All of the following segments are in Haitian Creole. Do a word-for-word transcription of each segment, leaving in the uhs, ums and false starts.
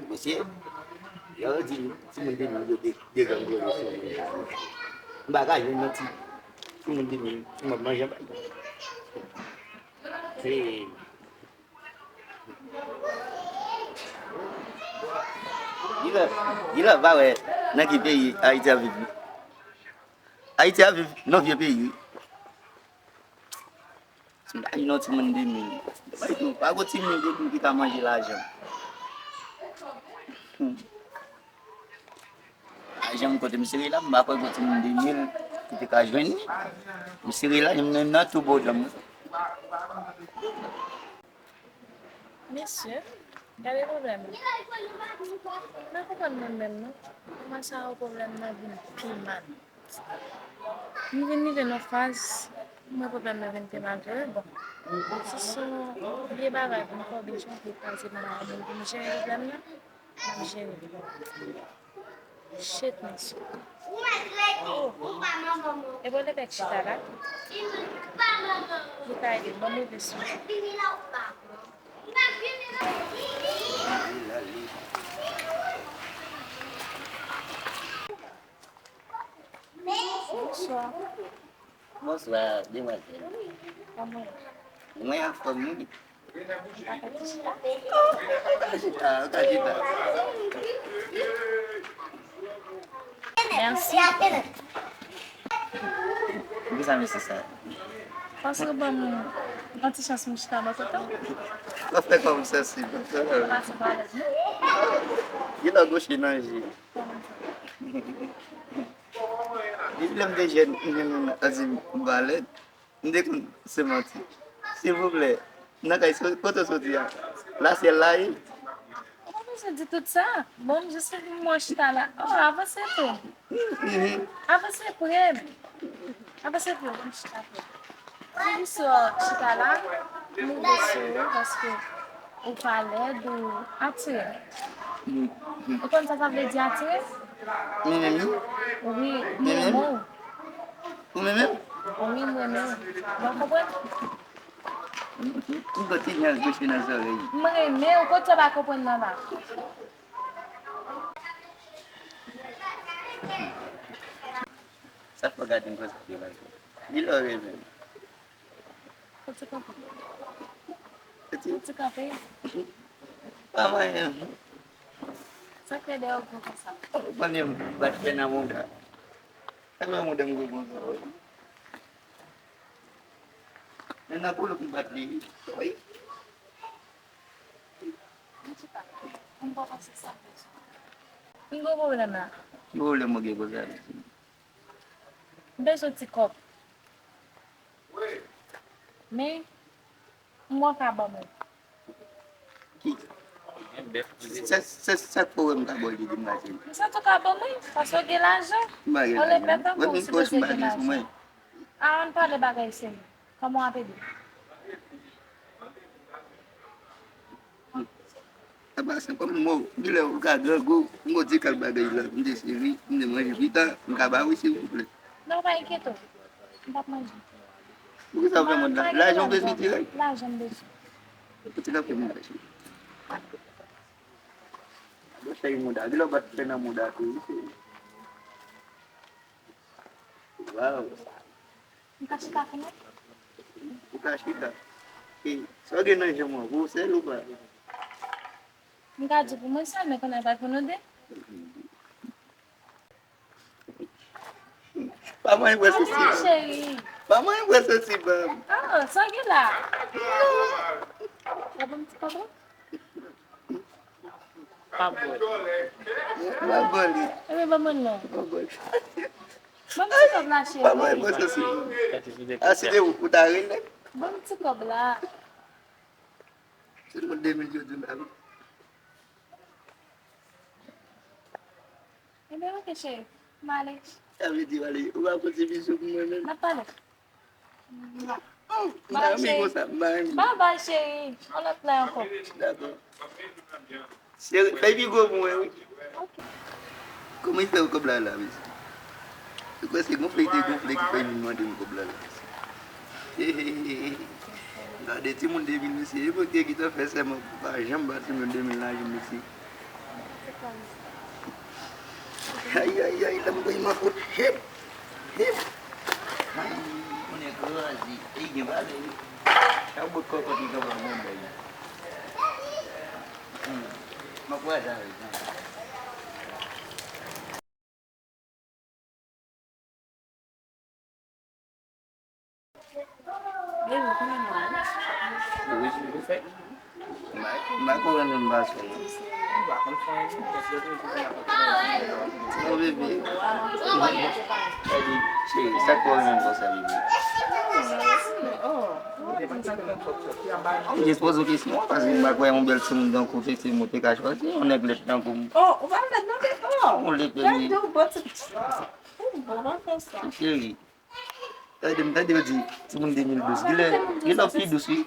Mesye, yo di m, timoun de mil yo de, de gang vòlè sou moun. M pa ka jwenn nan ti, timoun de mil, m ap manje anba. Se, Gila, Gila pa wè nan ki peyi Ayiti ap viv. Ayiti ap viv nan vye peyi. Si m ta jwenn yon timoun de mil, pa gen timoun de mil ki ka manje lajan. Hmm. Lajan m kote m sere la, m pa kwè gen timoun de mil ki te ka jwenn li. M sere la, m nan tou bò dan m. Mesye, gade pwoblèm nan. M pa konprann mwen menm non. Kòman sa yo pwoblèm nan vin pi mal? M vin rive nan faz, mwen pwoblèm nan vin pi mal vre. Bon, si se yon vye bagay pou m kòbe, jan pou kraze m ba yon moun pou m jere pwoblèm nan, m ap jere. Shit, mesye. Oh. E bon, lepèk chita la. Li ka ede ban move son. Bonswa. Bonswa, demwazèl. Kòman w ye? Mwen anfòm, wi. Ou ka fè ti chita? Ou ka chita, ou ka chita. Mèsi. Poukisa mesye sa? Paske w ban m yon ti chans pou m chita bò kote w. W ap fè kòm sansib. Ou pa santi w alèz non. Gen lè w goche nan je. Depi lè m te jèn, m renmen anti valè. M te konn se manti. Silvouplè, nan kay so-, kote w soti a? Lasyèl la ye? Ou pa bezwen di tout sa. Bon, m jis mwen chita la. Oh, avanse tou. Mhm. Avanse pre. Avanse pre, bon, chita pre. Mwen jis chita la, m rive sou ou paske ou pa lèd, ou atire. Mhm. Ou konn sa sa vle di atire? M renmen w. Wi, m renmen w. Ou renmen m? Wi, m renmen w. Ou pa konprann? M, m, m kontinye al goute nan zòrèy. M renmen w, kote w pa konprann nan la? Sa fè w gade m konsa devan. Di lè w renmen m. Ou ti kanpe. Ou ti kanpe. Pa manyen m. Sa k fè dèyè w gwo konsa? Ou konnen m bat fè nan mouda. Sa fè mouda m gwo konsa, wi. Men nan kolo m bat li, wi. M pa panse sa bezwen. M gwo pwoblèm la. Ki pwoblèm ou gen konsa? M bezwen ti kòb. Men, m wè w ka ban mwen. Ki? Sa, sa, sa k fè w wè m ka ba w li di m pa cheri? M santi w ka ban mwen, paske w gen lajan. M pa gen lajan. Ou lepè tankou w sipoze gen lajan. A, ann pale bagay serye. Kòman w ap ede? Apa sa, kòm m wè w, gen lè ou ka grangou, m wè w di kal bagay la, m di cheri, m di manje pita, m ka ba ou silvouplè. Non, pa enkyete w. M p ap manje. Poukisa w fè mond la? Lajan w bezwen dirèk? Lajan m bezwen. Poukisa w fè mond la, cheri? Bon, cheri, mouda, gen lè w bat fè nan mouda tou, wi, cheri. Waw. M ka chita pou nou? Ou ka chita. E, sa w gen nan janm ou an, pou w sèl ou pa? M ka di pou mwen sèl, men konnen pa pou nou de. Pa manyen bwè sesi. Cheri. Pa manyen bwè sesi, bab. Ah, sa w gen la? Ou ban m ti kòb la? Pa bwè. Pa bwè li. Ebyen, ban mwen non. Pa bwè. Ban m ti kòb la, cheri. Pa manyen bwè sesi. A, si te ou, ou ta rele? Ban m ti kòb la. Se nou de mil yo di m la, wi. Ebyen, oke, cheri. M ale. Sa vle di w ale, ou pa pote bizou pou mwen menm? N ap pale. Oh, m pa renmen konsa, m pa renmen. Bye bye, cheri. Yon lòt lè ankò. Dakò. Cheri, fè pi gwo pou mwen, wi. Oke. Kòman w fè kòb la la, mesye? Ou kwè se gonfle, te gonfle ki fè vin mande m kòb la la, mesye? Gade timoun de mil mesye, e pou te gentan fè sèman pou pa janm ba timoun de mil nan jou mesye. Ay, ay, ay, lè m voye m an kout. Hip, hip. Ay, konnen kraze. E gen valè wi. Sa bòt kòkòt li kapab bon bèl. Hmm. M ap wè sa. Baby, konbyen mwa? Wi, wi, wi. M pa, m pa konprann menm pa sou non. M pa konn fè anyen, paske yo toujou gen apòt. Mon bebe. Baby, cheri, sa k fè w renmen m konsa, bebe? Oh, m te konn sa k fè. M jis poze w kesyon, paske m pa kwè yon bèl timoun tankou w, se mwen te ka chwazi, yon nèg lèd tankou m. Oh, ou pa fè non, bebe. Oh, yon lèd, bebe. Gade w bò ti. Ou bon, pa fè sa. Cheri. Tande m, tande yo di, timoun de mil douz. Genlè, genlè w pi dous, wi.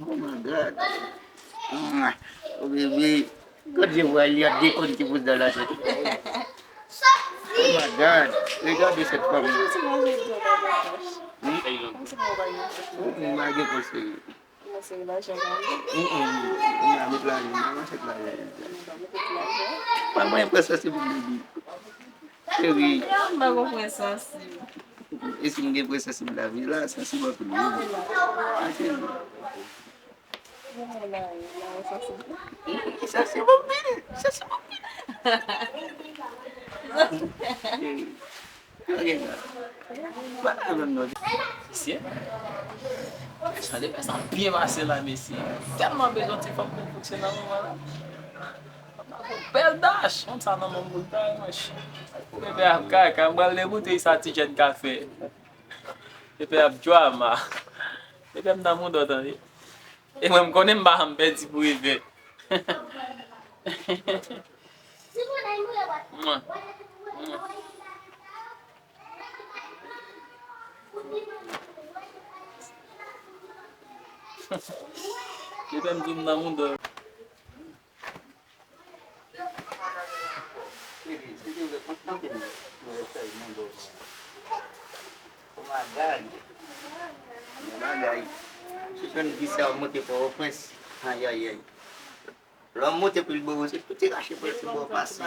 Oh my God. Mwah. Oh, bebe. Gad je vwa li a de kòn ki pouse dan la tèt. Oh my God. Regardez cette femme. Hmm? Oh, m pa gen konsèy. Kòmanse lajan pa vle. Mm, mm, mm, mm, met lajan, m pa manchèt lajan. M pa manchèt lajan. Mwen, mwen prè sansib, baby. Cheri. M pa gon prè sansib. E si m gen prè sansib lavi la, sansib anpil, wi. Ah, cheri. Mwen la, la, sansib. Mm, sansib anpil, sansib anpil. Cheri. Yo gen la. Pa la menm non. Mesye, jan de fè sa byen pase la, mesye. Tèlman bezwen ti fanm pou fonksyone nan moman la. Bèl dach, konn sa nan manm boul ta, manch. Bebe ap kaka, m pral degoute sa ti jèn kafe. Bebe ap drama. Bebe m nan mouda w tande. E mwen, m konnen m pa janm pèdi pou evè. Mwen. Mwen. Yo fè m di m nan mouda. Bagay. Bagay. Se jwenn vi sa w monte Pòtoprens. Ayayay. Lè w monte pi bò, se tout ti rache pou ti bò pase.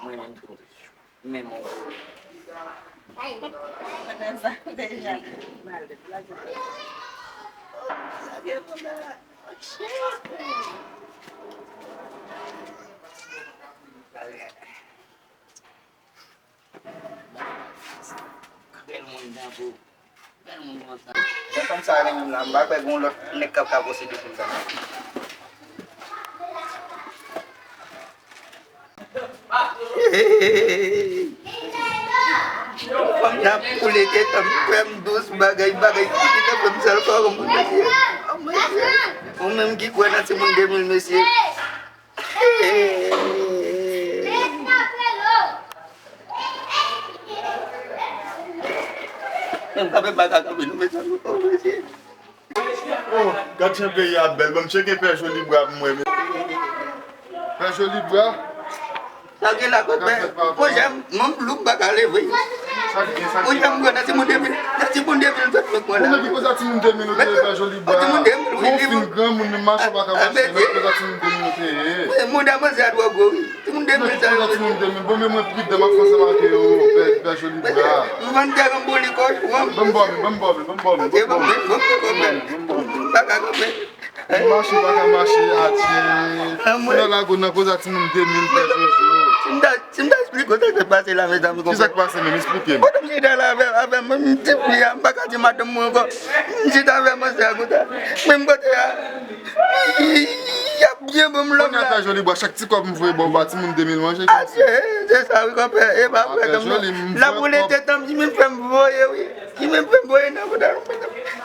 Mwen menm tou. Men mwen. Bèl moun tankou, bèl moun konsa. Jan fanm sa renmen m la, m pa kwè gen yon lòt nèg k ap ka posede fanm sa. Fanm nan ap koule tèt, fanm krèm dous, bagay, bagay, fanm sèl kò, fanm pou mesye. Ou menm ki kwè nan timoun de mil mesye. Menm kanpe pa ka kanpe, nou mezanmi, oh, mesye. Oh, gad jan peyi a bèl. Ban m tcheke Pè Joli Bra pou mwen, men. Pè Joli Bra. Sa gen la kot, men, monchè, m, m lou, m pa ka leve. Sa gen, sa gen. Monchè, m wè nan timoun de mil, nan timoun de mil fèt mwen kwè la. Bon, men ki koz a timoun de mil ou te ye, Pè Joli Bra? Timoun de mil, wi. Bon, ou fin granmoun, men mache ou pa ka mache, men ki koz a timoun de mil ou te ye? Mouda manzè a twò gwo, wi. Timoun de mil sa yo. Timoun de mil. Bon, men mwen pridan, m ap fè ansanm avè w, Pè, Pè Joli Bra. M vann tè m pou li kòch, wi. Ban m bò men, ban m bò men, ban m bò men. Ok, ban m, ban m, ban m, ban m. M pa ka kanpe. M mache, m pa ka mache, adye. Kounye a la, gwo nan koz a timoun de mil, Pè Jojo. Si m ta, si m ta eksplike w sa k pase la, mezanmi, konprann. Kisa k pase menm? Eksplike m. Pandan m chita la avè, avè m, m di fi a, m pa ka di madanm mwen ankò. M chita avè manzè a konsa. Menm kote a. Y ap byen ban m lòm la. Kounye a, Pè Joli Bra, chak ti kòb m voye ba w, ba timoun de mil manje. Adye, se sa wi, konpè. E pa vre, kanmenm. L ap woule tèt an, m di, men fè m voye, wi. Li menm fè m voye nan kouda.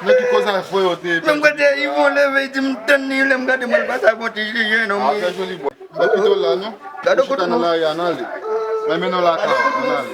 Men ki koz a voye w te ye? Menm kote Yvon leve, li di m tann li, lè m gade mwen, l pa sa bon ti jije, non. Ah, Pè Joli Bra. Mwen kite w la, non. Gade kote nou. Chita nan lari a, n ale. Mwen mennen w lakay ou, n ale.